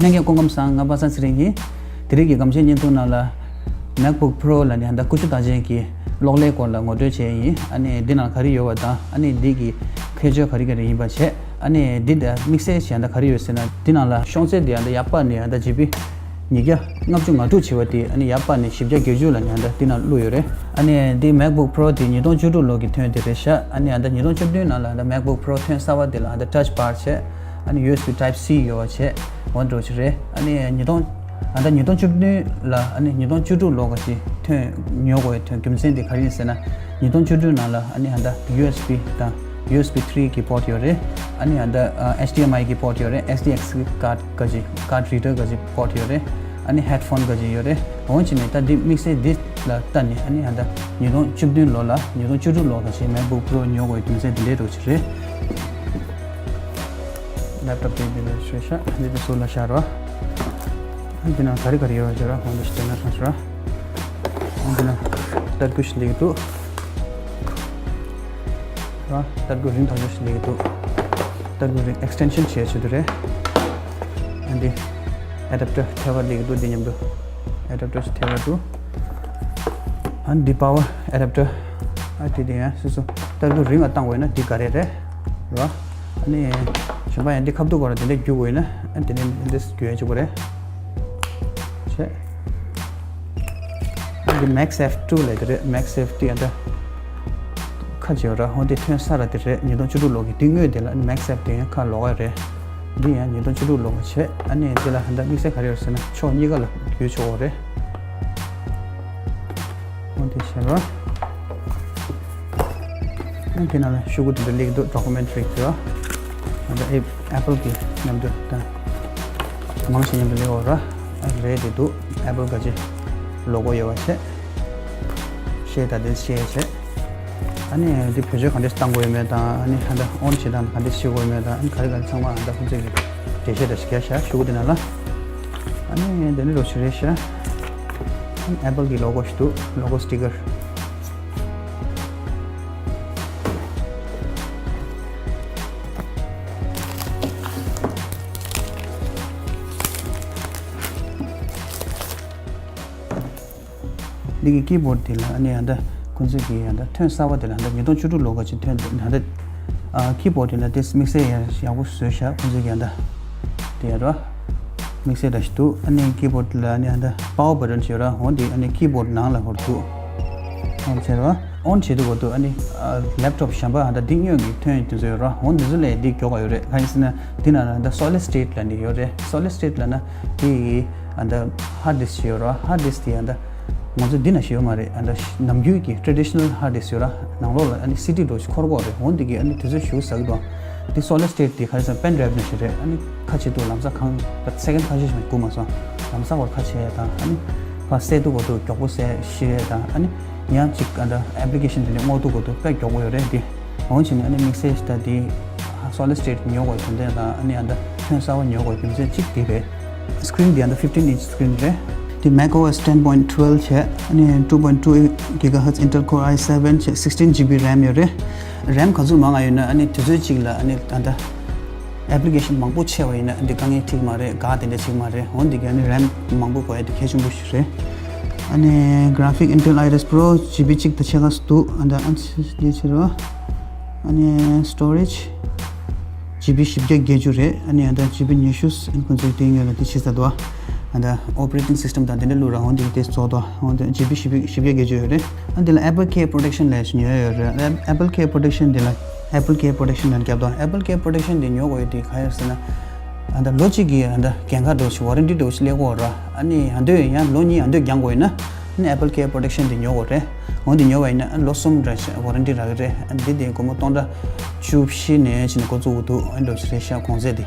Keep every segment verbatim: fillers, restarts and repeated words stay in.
ལྷན་རྒྱས་སྐུ་ཁམས་བཟང་། ང་པ་སངས་ཚེ་རིང་ཡིན། དེ་རིང་གི་སྒམ་ཆས་བརྙན་ཐུང་ནང་ལ་MacBook Pro ལབ་ནས་ད་ཀུ་ཤུ་རྟགས་ཅན་གྱི་གློག་ཀླད་སྐོར་ལ་ངོ་སྤྲོད་བྱས་ཡིན། ཨ་ནི་འདི་ནང་ག་རེ་ཡོད་པ་དང་ཨ་ནི་འདི་གི་ཁྱད་ཆོས་ག་རེ་ག་རེ་ཡིན་པ་བྱས། ཨ་ནི་འདི་ད་དམིགས་བསལ་བྱས་ད་ག་རེ་ཡོད་ཟེར་ན། འདི་ནང་ལ་ཤོང་ཚད་འདི་ད་ཡག་པ་ནི་ད་ཇི་བི་ཉིས་བརྒྱ་ལྔ་བཅུ་ང་དྲུག་བྱས་པ་དེ་ཨ་ནི་ཡག་པ་ནི་བཞི་བརྒྱ་བརྒྱད་ཅུ་ལ་ནི་ད་འདི་ནང་བླུགས་ཡོད་རེད། ཨ་ནི་འདི་MacBook Pro དེ་ཉིས་སྟོང་བཅུ་དྲུག་ལོ་གི་ཐོན་དེ་རེད་ཤག་ཨ་ནི་ད་ཉིས་སྟོང་བཅུ་བདུན་ནང་ལ་ད་MacBook Pro ཐོན་གསར་པ་དེ་ལ་ད་Touch Bar བྱས། ཨ་ནི་USB Type C ཡོད་པ་བྱས། འོ་འདྲ་ཞིག་རེད། ཨ་ནི་ཉིས་སྟོང་ཨ་ད་ཉིས་སྟོང་བཅུ་བདུན་ལ་ཨ་ནི་ཉིས་སྟོང་བཅུ་དྲུག་ལོ་ག་ཅིག་ཐོན་ཉོ་དགོས་ཐོན་རྒྱུ་མཚན་དེ་ག་རེ་ཡིན་ཟེར་ན། ཉིས་སྟོང་བཅུ་དྲུག་ནང་ལ་ཨ་ནི་ཨ་ད་USB དང་USB three གི་port ཡོད་རེད། ཨ་ནི་ཨ་ད་HDMI གི་port ཡོད་རེད། SDXC card ག་ཅིག card reader ག་ཅིག port ཡོད་རེད། ཨ་ནི་headphone ག་ཅིག་ཡོད་རེད། འོན་ཀྱང་ནི་ད་འདི་དམིགས་བསལ་འདི་ལ་ལྟ་ནས་ཨ་ནི་ཨ་ད་ཉིས་སྟོང་བཅུ་བདུན་ལོ་ལ་ཉིས་སྟོང་བཅུ་དྲུག་ལོ་ག་ཅིག་MacBook Pro ཉོ་དགོས་རྒྱུ་མཚན་དེ་འདྲའི་འདྲ་ཞིག་རེད། Laptop དེ་འདི་ལ་ཞུས་ཤག་འདི་དེ་ཚོ་ལ་བཞག་རོགས། འདི་ནང་ག་རེ་ག་རེ་ཡོད་ཟེར་ར། འོ་འདི་ཞིག་དེ་ན་ཤོག་ཟེར་ར། འདི་ན་ལྟ་སྒོ་ཞིག་ལེགས་འདུག་ར། ལྟ་སྒོ་རིང་ཐག་ཆོད་ཞིག་ལེགས་འདུག་ལྟ་སྒོ་རིང་extension བྱས་ཆེད་དུ་རེད། ཨ་འདི་adapter ཐེ་བ་ལེགས་འདུག་འདི་མཉམ་དུ་adapter ཞིག་ཐེ་བ་འདུག་ཨ་འདི་power adapter ཨ་དེ་དེ་ཡང་སོ་སོ་ལྟ་སྒོ་རིང་ལ་བཏང་བས་ན་འདི་ག་རེ་རེད་ར། ཨ་ནི་གཞན་པ་ཡང་འདི་ཁ་ཐུག་གོ་ར་དེ་འདྲ་རྒྱུག་དགོས་ན་ཨ་དེ་ནས་འདི་རྒྱུག་ཡ་བྱེད་དགོས་རེད། བྱས། ཨ་འདི MagSafe two ལབ་དེ་རེད། MagSafe དེ་ཡང་འདྲ་ཁ་ཅིག་ཡོད་ར། ཧོ་འདི་ཐོན་ས་ར་དེ་རེད། ཉིས་སྟོང་བཅུ་དྲུག་ལོ་གི་འདི་དངོས་དེ་ལ་ཨ་ནི་MagSafe དེ་ཡང་ཁ་ལོག་ཡ་རེད། འདི་ཡང་ཉིས་སྟོང་བཅུ་དྲུག་ལོ་གི་བྱས། ཨ་ནི་འདི་ལ་ཧ་འདྲ་དམིགས་བསལ་ག་རེ་ཡོད་ཟེར་ན་ཕྱོགས་གཉིས་ཀ་ལ་བརྒྱུད་ཆོག་གོ་རེད། འོ་དེ་བྱས་རོ། ཨ་དེ་ནང་ལ་ཤོག་གུ་དེ་འདྲ་སླེབས་འདུག documentary ཟེར་བ། ཨ་ད་ཨེ་Apple གི་མཉམ་དུ་ད་མང་ཆེ་མཉམ་དུ་སླེབས་འོ་ར། ཨ་རེད་དེ་འདུག Apple ག་ཅི་logo ཡོད་བ་བྱས། ཤེས་ད་དེ་ཤེས་བྱས། ཨ་ནི་འདི་བེད་སྤྱོད་ག་འདྲས་བཏང་དགོས་ཡོད་མེད་དང་། ཨ་ནི་ཧ་ད་on བྱེད་སྟངས་ག་འདྲས་བྱེད་དགོས་ཡོད་མེད་དང་། ཨ་ནི་ག་རེ་ག་རེ་ཚང་མ་ཨ་ད་ཁོང་ཚོས་ཀྱི་འགྲེལ་བཤད་ད་ཞིག་རྒྱག་ཤག་ཤོག་གུ་དེ་ནང་ལ། ཨ་ནི་འདི་ནི་རོ་ཞིག་རེད་ཤག Apple གི་logo ཞིག་འདུག logo sticker། འདི་གི་keyboard དེ་ལ་ཨ་ནི་ཨ་ད་ཁོང་ཚོས་ཀྱི་ཨ་ད་ཐོན་གསར་པ་དེ་ལ་ཨ་ད་ཉིས་སྟོང་བཅུ་དྲུག་ལོ་ག་ཅིག་ཐོན་འདུག་ཨ་ད་ཨ་keyboard དེ་ལ་དེ་དམིགས་བསལ་ཡག་ཡག་པོ་བཟོས་ཤག་ཁོང་ཚོས་ཀྱི་ཨ་ད་དེ་ཡ་རོ། དམིགས་བསལ་འདྲ་ཞིག་འདུག་ཨ་ནི་keyboard ལ་ཨ་ནི་ཨ་ད་power button ཞིག་ཡོད་ར། འོ་འདི་ཨ་ནི་keyboard ནང་ལ་ཧོར་འདུག on བྱེད་རོ། on བྱེད་དུས་གོ་འདུག་ཨ་ནི་laptop གཞན་པ་ཨ་ད་འདི་སྔོན་གྱི་ཐོན་དེ་ཚོ་ཡོད་ར། འོ་འདི་ཚོ་ལས་འདི་མགྱོགས་པ་ཡོད་རེད། གང་ཡིན་ཟེར་ན་འདི་ནང་ལ་ཨ་ད་solid state ལ་འདི་ཡོད་རེད། solid state ལ་ན་འདི་ཨ་ད་hard disk ཞིག་ཡོད་ར། hard disk དེ་ཨ་ད་ང་ཚོ་འདི་ན་ཞིག་ཡོད་མ་རེད། ཨ་ད་ནམ་རྒྱུན་གྱི་traditional hard disk ཡོད་ར། ནང་ལོགས་ལ་ཨ་ནི་CD འདྲ་ཞིག་འཁོར་དགོས་རེད། འོ་འདི་གི་ཨ་ནི་དུས་ཚོད་ཞིག་ཟ་གི་འདུག་འདི་solid state དེ་ག་རེ་ཟེར་pen drive ནང་བཞིན་རེད། ཨ་ནི་ཁ་ཕྱེ་དུས་ལམ་སང་གང་ད་second ཁ་ཤས་ཤིག་སྒུག་མ་སོང་། ལམ་སང་བར་ཁ་ཕྱེ་ཡ་དང་། ཨ་ནི་ཕར་གསལ་དུས་བར་དུ་མགྱོགས་པོ་གསལ་ཤེས་ཡ་དང་། ཨ་ནི་ཡང་ཅིག་ཨ་ད་application དེ་འདྲ་སྔོག་དུས་བར་དུ་དཔེ་མགྱོགས་པོ་ཡོད་རེད། འདི་འོན་ཀྱང་ཨ་ནི་དམིགས་བསལ་ཞིག་ད་འདི་solid state ཉོ་དགོས་དོན་དེ་དང་། ཨ་ནི་ཨ་ད་ཐོན་གསར་པ་ཉོ་དགོས་རྒྱུ་མཚན་གཅིག་འདི་རེད། screen འདི་ཨ་ད་fifteen inch screen རེད། འདི Mac OS ten point twelve བྱས། ཨ་ནི་two point two gigahertz Intel Core i seven བྱས། sixteen GB RAM ཡོད་རེད། RAM ག་ཚོད་མང་ང་ཡོད་ན་ཨ་ནི་དུས་ཚོད་གཅིག་ལ་ཨ་ནི་ཨ་ད་application མང་པོ་ཆེ་བ་ཡིན་ན་འདི་དཀའ་ངལ་འཕྲད་མ་རེད། ག་དེ་འདྲ་བྱེད་མ་རེད། འོ་འདི་གི་ཨ་ནི་RAM མང་པོ་དགོས་ཡ་དེ་གལ་ཆེན་པོ་ཞིག་རེད། ཨ་ནི་graphic Intel Iris Pro GB གཅིག་དང་ཕྱེད་ཀ་ཙམ་འདུག་ཨ་ད་ཨ་འདི་ཕྱི་རོ། ཨ་ནི་storage GB བཞི་བརྒྱ་བརྒྱད་ཅུ་རེད། ཨ་ནི་ཨ་ད་GB ཉི་ཤུ་ཨ་ནི་ཁོང་ཚོའི་དེ་ཡོད་ལ་དེ་ཕྱི་ས་དོ། ཨ་ད་operating system དང་དེ་འདྲ་བླུགས་ར། འོ་འདི་དེ་ཚོ་དོ། འོ་འདི་GB བཞི་བརྒྱ་བརྒྱད་ཅུ་ཡོད་རེད། ཨ་འདི་ལ་Apple Care Protection ལབ་ཞིག་ཉོས་ཡོད་རེད། Apple Care Protection འདི་ལ་Apple Care Protection ལ་རྒྱབ་དང་། Apple Care Protection འདི་ཉོ་དགོས་ཡོད་དེ་ག་ཡོད་ཟེར་ན། ཨ་ད་ལོ་གཅིག་གི་ཨ་ད་གན་ཁ་འདྲ་ཞིག་warranty འདྲ་ཞིག་སླེབས་ཀྱི་ཡོད་ར། ཨ་ནི་ཨ་འདོད་ཡང་ལོ་གཉིས་ཨ་འདོད་རྒྱང་དགོས་ཡིན་ན་ཨ་ནི་Apple Care Protection འདི་ཉོ་དགོས་རེད། འོ་འདི་ཉོ་བ་ཡིན་ན་ཨ་ལོ་གསུམ་འདྲ་ཞིག་warranty རག་གི་རེད། ཨ་འདི་དེ་སྒོར་མོ་སྟོང་ཕྲག་བཅུ་བཞི་ནས་ཕྱིན་ནས་འགོ་བཙུགས་ཀྱི་འདུག་ཨ་འདྲ་ཞིག་རེད་ཤག་གོང་ཚད་དེ།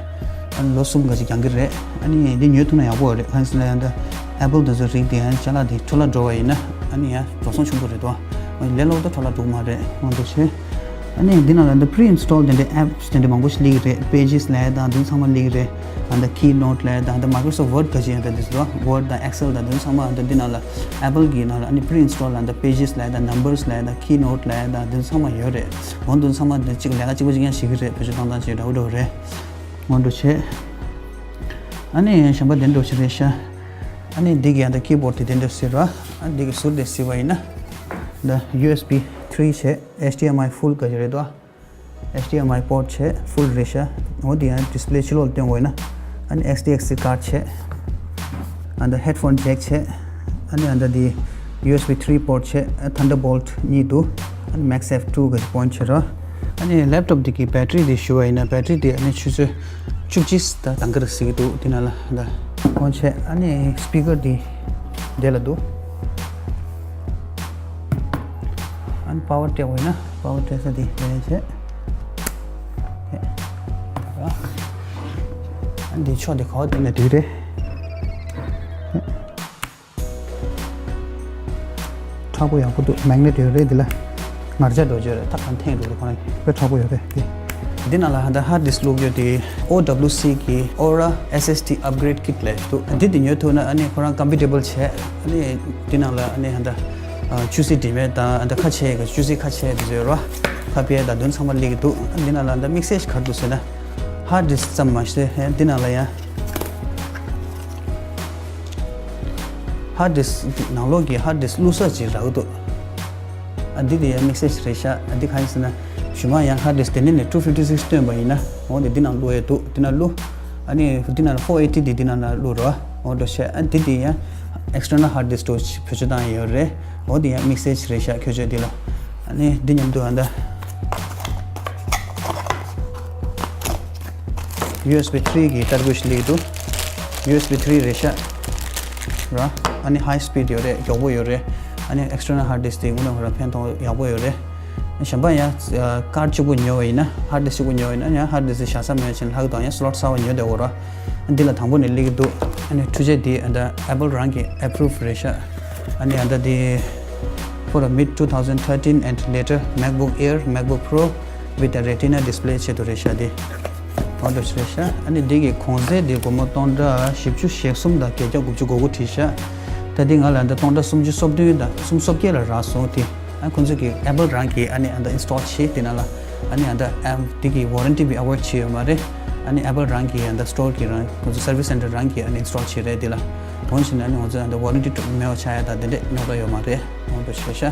ཨ་ལོ་གསུམ་འགའ་ཞིག་རྒྱང་གི་རེད། ཨ་ནི་འདི་ཉོས་ཐུབ་ན་ཡག་པོ་རེད། གང་ཡིན་ཟེར་ན་ཡང་ད་Apple དེ་ཚོའི་རིགས་དེ་ཡང་ཅ་ལག་དེ་འཕྲོ་བརླག་འགྲོ་བ་ཡིན་ན་ཨ་ནི་ཡང་འགྲོ་སོང་ཆེན་པོ་རེད་དོ། ལས་སླ་པོ་ད་འཕྲོ་བརླག་འགྲོ་གི་མ་རེད། འོ་འདུག་བྱས། ཨ་ནི་འདི་ནང་ལ་འདི་pre-install དེ་འདྲའི་apps དེ་འདྲ་མང་པོ་ཞིག་སླེབས་ཀྱི་རེད། Pages ལབ་ཡ་དང་འདི་ཚང་མ་སླེབས་ཀྱི་རེད། ཨ་ད་Keynote ལབ་ཡ་དང་ད་Microsoft Word ག་ཅི་ཡང་ད་འདི་ཚོ་Word དང་Excel དང་འདི་ཚང་མ་ཨ་ད་འདི་ནང་ལ་Apple གི་ནང་ལ་ཨ་ནི་pre-install ལ་ད་Pages ལབ་ཡ་དང་Numbers ལབ་ཡ་དང་Keynote ལབ་ཡ་དང་འདི་ཚང་མ་ཡོད་རེད། འོ་འདི་ཚང་མ་འདི་གཅིག་ལས་ཀ་གཅིག་པ་གཅིག་རྐྱང་བྱེད་ཀྱི་རེད། བེད་སྤྱོད་བཏང་སྟངས་གཅིག་འདྲ་བོ་འདྲ་བོ་རེད། འོ་འདུག་བྱས། ཨ་ནི་གཞན་པ་དེ་འདྲ་ཞིག་རེད་ཤག་ཨ་ནི་འདི་གི་ཡང་ད་ཀི་བོར་ཌི་དེ་འདྲ་ཟེར་ར། ཨ་འདི་གི་ཟུར་དེ་ཟེར་བ་ཡིན་ན། ད་ཡུ་ཨེས་བི་ཐི་རི་བྱས། ཨེཆ་ཌི་ཨེམ་ཨའི་ཕུལ་ག་ཅིག་རེད་དོ། ཨེཆ་ཌི་ཨེམ་ཨའི་པོར་ཊི་བྱས། ཕུལ་རེད་ཤག་འོ་དེ་ཡང་ཌི་སི་པི་ལེ་ཕྱི་ལོགས་ལ་སྟོན་དགོས་ཡིན་ན། ཨ་ནི་ཨེས་ཌི་ཨེག་སི་ཌི་ཀར་ཌི་བྱས། ཨ་ད་ཧེཌ་ཕོན་ཇེག་བྱས། ཨ་ནི་ཨ་ད་དེ་ཡུ་ཨེས་བི་ཐི་རི་པོར་ཊི་བྱས། ཨ་ཐན་ཌར་བོལ་ཊི་གཉིས་འདུག་ཨ་ནི་མེག་སེབ་ཊུ་ག་ཅིག་པོ་ཡིན་ཊི་བྱས་ར། ཨ་ནི་ལེབ་ཊོབ་འདི་གི་བེ་ཊི་རི་འདི་ཞུ་བ་ཡིན་ན། བེ་ཊི་རི་འདི་ཨ་ནི་ཆུ་ཚོད་བཅུ་གཅིག་ད་གང་ག་རེ་ཟེར་གྱི་འདུག་དེ་ནང་ལ་ད་ཕོན་བྱས། ཨ་ནི་སི་པི་ཀར་འདི་དེ་ལ་འདུག་ཨ་ནི་པ་ཝར་སྤྲད་དགོས་ཡིན་ན་པ་ཝར་སྤྲད་ས་འདི་དེ་ནས་བྱས། ཨ་ནི་འདི་ཕྱོགས་འདི་ག་བ་འདི་ནས་འདི་རེད། མཁྲེགས་པོ་ཡག་པོ་འདུག་མེག་ནེ་ཊི་ཡོད་རེད། འདི་ལ་ངར་ལྕགས་འགྲོ་རྒྱུ་རེད། ཐག་གང་འཐེན་འགྲོ་རེད། ཁོ་རང་དཔེ་མཁྲེགས་པོ་ཡོད་རེད་དེ། འདི་ནང་ལ་ཧ་ད་ཧར་ཌི་སི་ཀི་བླུག་རྒྱུ་དེ་ཨོ་ཌབ་ལུ་སི་གི་ཨོ་ར་ཨེས་ཨེས་ཌི་ཨབ་གྷི་རེ་ཌི་ཀིཊ་ལབ་འདུག་འདི་དེ་ཉོ་ཐུབ་ན་ཨ་ནི་ཁོ་རང་ཀམ་པེ་ཊི་བལ་བྱས། ཨ་ནི་འདི་ནང་ལ་ཨ་ནི་ཧ་ད་ཀྱུ་སི་དྲི་མེད་དང་ཨ་ད་ཁ་ཕྱེ་གི་ཀྱུ་སི་ཁ་ཕྱེ་དེ་ཚོ་ཡོད་རེད་བ། ཁ་ཕྱེ་དང་དོན་ཚང་མ་སླེབས་ཀྱི་འདུག་འདི་ནང་ལ་ད་དམིགས་བསལ་ཞིག་ག་རེ་འདུག་ཟེར་ན། ཧར་ཌི་སི་ཀི་ཙམ་མ་ཟད་འདི་ནང་ལ་ཡང་། ཧར་ཌི་སི་ཀི་ནང་ལོགས་ཀྱི་ཧར་ཌི་སི་ཀི་བླུག་ས་ཅིག་རག་གི་འདུག་ཨ་འདི་དེ་ཡང་དམིགས་བསལ་ཞིག་རེད་ཤག་ཨ་འདི་གང་ཡིན་ཟེར་ན། གཞུག་མ་ཡང་ཧར་ཌི་སི་ཀི་དེ་ནས་ནས་ཊུ་ཕིབ་ཊི་སིག་སི་བཏོན་པ་ཡིན་ན། འོ་དེ་འདི་ནང་བླུག་ཡས་འདུག་འདི་ནང་བླུག་ཨ་ནི་འདི་ནང་ཕོར་ཨེ་ཊི་དེ་འདི་ནང་ལ་བླུག་རོགས། འོ་འགྲོ་ཤག་ཨ་འདི་དེ་ཡང་ཨེག་སི་ཊར་ནལ་ཧར་ཌི་སི་ཀི་འགྲོ་བེད་སྤྱོད་བཏང་ཡས་ཡོད་རེད། འོ་དེ་ཡང་དམིགས་བསལ་ཞིག་རེད་ཤག་ཁྱོད་ཚོས་འདི་ལ། ཨ་ནི་འདི་མཉམ་དུ་ཨ་ད། ཡུ་ཨེས་བི་ཐི་རི་གི་ཊར་བོ་ཞིག་སླེབས་འདུག་ཡུ་ཨེས་བི་ཐི་རི་རེད་ཤག་ར། ཨ་ནི་ཧའི་སི་པིཌ་ཡོད་རེད། མགྱོགས་པོ་ཡོད་རེད། ཨ་ནི་ཨེག་སི་ཊར་ནལ་ཧར་ཌི་སི་ཀི་དེ་དངོས་གནས་ཁོ་རང་ཕན་ཐོགས་ཡག་པོ་ཡོད་རེད། གཞན་པ་ཡང་ཀར་ཌི་གཅིག་པོ་ཉོ་བ་ཡིན་ན། ཧར་ཌི་སི་ཀི་གཅིག་པོ་ཉོ་བ་ཡིན་ན་ཡང་ཧར་ཌི་སི་ཀི་བཞག་ས་མེད་ཕྱིན་ལྷག་དང་ཡང་སི་ལོཊ་གསར་པ་ཉོ་བསྡད་དགོས་ར། ཨ་འདི་ལ་དང་པོ་ནས་སླེབས་ཀྱི་འདུག་ཨ་ནི་འཕྲུལ་ཆས་འདི་ཨ་ད་ཨེ་པལ་རང་གི་ཨེ་པུ་རུབ་རེད་ཤག་ཨ་ནི་ཨ་ད་འདི། For the mid two thousand thirteen and later MacBook Air, MacBook Pro with a Retina display ཆེད་དུ་རེད་ཤག་འདི། འོ་འདྲ་ཞིག་རེད་ཤག་ཨ་ནི་འདི་གི་གོང་ཚད་འདི་སྒོར་མོ་སྟོང་ཕྲག་བཞི་བཅུ་ཞེ་གསུམ་དང་བརྒྱད་བརྒྱ་དགུ་བཅུ་གོ་དགུ་བྲིས་ཤག་ད་འདི་ང་ལ་འདི་སྟོང་ཕྲག་སུམ་ཅུ་སོ་བདུན་དང་སུམ་ཅུ་སོ་བརྒྱད་ལ་རག་སོང་དེ། ཨ་ཁོང་ཚོ་གི་ཨེ་པལ་རང་གིས་ཨ་ནི་ཨ་ད་ཨིན་སི་ཊོལ་བྱས། དེ་ནང་ལ་ཨ་ནི་ཨ་ད་ཨ་འདི་གི་ཝ་རན་ཊི་བི་ཨ་ཝར་ཌི་བྱས་ཡོད་མ་རེད། ཨ་ནི་ཨེ་པལ་རང་གིས་ཨ་ད་སི་ཊོར་གི་རང་ཁོང་ཚོ་སར་ཝི་སི་སེན་ཊར་རང་གིས་ཨ་ནི་ཨིན་སི་ཊོལ་བྱས་རེད། དེ་ལ་འོན་ཀྱང་ཨ་ནི་ང་ཚོ་ཨ་ད་ཝ་རན་ཊི་མེད་པ་ཆགས་ཡ་ད་དེ་འདྲས་རྙོག་དྲ་ཡོད་མ་རེད། འོ་འདྲ་ཞིག་རེད་ཤག་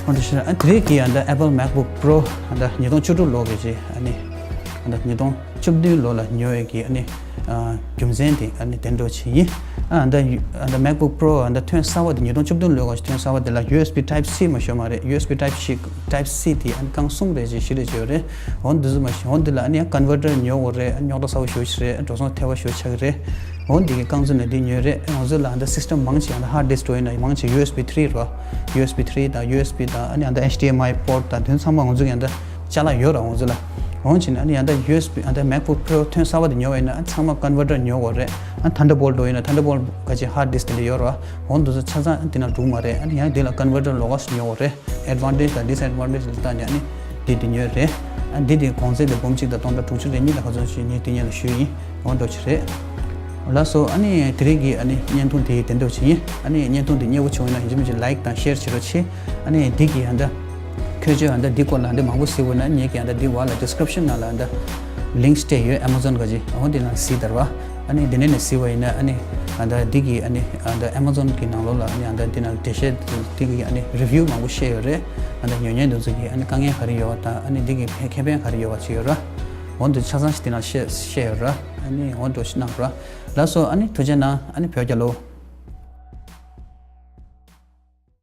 འོ་འདྲ་ཞིག་རེད། ཨ་དེ་རིང་གི་ཨ་ད་ཨེ་པལ་མེག་བུག་པོ་རོ་ཨ་ད་ཉིས་སྟོང་བཅུ་དྲུག་ལོ་གི་ཅིག་ཨ་ནི་ཨ་ད་ཉིས་སྟོང་བཅུ་བདུན་ལོ་ལ་ཉོ་ཡས་ཀྱི་ཨ་ནི་ཨ་རྒྱུ་མཚན་དེ་ཨ་ནི་དེ་འདྲ་ཅིག་ཡིན། ཨ་ད་ཨ་ད་མེག་བུག་པོ་རོ་ཨ་ད་ཐོན་གསར་བ་དེ་ཉིས་སྟོང་བཅུ་བདུན་ལོ་ག་ཅིག་ཐོན་གསར་བ་དེ་ལ་ཡུ་ཨེས་བི་ཊའིབ་སི་མ་ཞོ་མ་རེད། ཡུ་ཨེས་བི་ཊའིབ་སི་ཊའིབ་སི་དེ་ཨ་ནི་རྐང་གསུམ་རེ་ཅིག་བཞི་རེ་ཅིག་ཡོད་རེད། འོ་འདི་ཚོ་མ་ཞོ། འོ་འདི་ལ་ཨ་ནི་ཡང་ཀོན་ཝར་ཊར་ཉོ་དགོས་རེད། རྙོག་དྲ་ཚ་བོ་ཞེ་པོ་ཅིག་རེད། འགྲོ་སོང་ཐེ་བ་ཞེ་པོ་ཆགས་ཀྱི་རེད། འོ་འདི་གི་རྐང་བཙུགས་ནས་འདི་ཉོས་རེད། ང་ཚོ་ལ་ཨ་ད་སི་སི་ཊམ་མང་ཆེ་ཨ་ད་ཧར་ཌི་སི་ཀི་འགྲོ་ཡིན་ན་མང་ཆེ་ཡུ་ཨེས་བི་ཐི་རི་རོ། ཡུ་ཨེས་བི་ཐི་རི་དང་ཡུ་ཨེས་བི་དང་ཨ་ནི་ཨ་ད་ཨེཆ་ཌི་ཨེམ་ཨའི་པོར་ཊི་དང་དེ་ཚང་མ་ང་ཚོ་གི་ཨ་ད་ཅ་ལག་ཡོད་ར་ང་ཚོ་ལ། འོན་ཀྱང་ཨ་ནི་ཨ་ད་ཡུ་ཨེས་བི་ཨ་ད་མེག་བུག་པོ་རོ་ཐོན་གསར་བ་དེ་ཉོ་བ་ཡིན་ན་ཨ་ཚང་མ་ཀོན་ཝར་ཊར་ཉོ་དགོས་རེད། ཨ་ཐན་ཌར་བོལ་ཊི་འགྲོ་ཡིན་ན་ཐན་ཌར་བོལ་ཊི་ག་ཅིག་ཧར་ཌི་སི་ཀི་དེ་འདྲ་ཡོད་ར། འོ་འདི་ཚོ་ཆ་ཚང་ཨ་དེ་ནང་འགྲོ་གི་མ་རེད། ཨ་ནི་ཡང་དེ་ལ་ཀོན་ཝར་ཊར་ལོགས་ཀ་ཞིག་ཉོ་དགོས་རེད། ཨེཌ་ཝན་ཊེཇ་དང་ཌིས་ཨེཌ་ཝན་ཊེཇ་ལ་བལྟས་ནས་ཨ་ནི་འདི་འདི་ཉོས་རེད། ཨ་འདི་འདི་གོང་ཚད་འདི་འབུམ་གཅིག་དང་སྟོང་ཕྲག་དྲུག་ཅུ་རེ་གཉིས་དང་ག་ཚོད་ཞིག་ཉིས་དེ་ཉིད་ལ་ཞུས་ཡིན། འོ་འདྲ་ཅིག་རེད། ལགས་སོ། ཨ་ནི་དེ་རིང་གི་ཨ་ནི་བརྙན་ཐུང་དེ་དེ་འདྲ་ཅིག་ཡིན། ཨ་ནི་བརྙན་ཐུང་འདི་མཉེས་པོ་བྱུང་ཡིན་ན་ཡིན་གཅིག་མིན་གཅིག་ལའིཀ་དང་ཤེར་བྱེད་རོགས་བྱེད། ཨ་ནི་འདི་གི་ཨ་ད་ཁྱོད་ཚོས་ཨ་ད་འདི་སྐོར་ལ་ཨ་ད་མང་པོ་གཟིགས་འོས་ན་ངེད་ཀྱི་ཨ་ད་འདི་བར་ལ་ཌི་སི་ཀི་རིབ་ཤན་ནང་ལ་ཨ་ད་ལིངཀ་སྤྲད་ཡོད། ཨེ་མ་ཛོན་ག་ཅིག་འོ་འདི་ནང་གཟིགས་དར་བ། ཨ་ནི་དེ་ནས་ནས་གཟིགས་པ་ཡིན་ན་ཨ་ནི་ཨ་ད་འདི་གི་ཨ་ནི་ཨ་ད་ཨེ་མ་ཛོན་གི་ནང་ལོགས་ལ་ཨ་ནི་ཨ་ད་འདི་ནང་འགྲེལ་བཤད་འདི་གི་ཨ་ནི་རི་བིའུ་མང་པོ་བཤད་ཡོད་རེད། ཨ་ད་ཉོ་མཁན་འདི་ཚོ་གི་ཨ་ནི་དཀའ་ངལ་ག་རེ་ཡོད་པ་དང་ཨ་ནི་འདི་གི་ཕན་ཁེ་ཕན་ག་རེ་ཡོད་པ་ཅིག་ཡོད་ར། འོ་འདི་ཆ་ཚང་ཞིག་འདི་ནང་བཤད་བཤད་ཡོད་ར། ཨ་ནི་འོ་འདྲ་ཞིག་གནང་ར། ལགས་སོ། ཨ་ནི་ཐུགས་རྗེ་གནང་། ཨ་ནི་བོད་རྒྱལ་ལོ།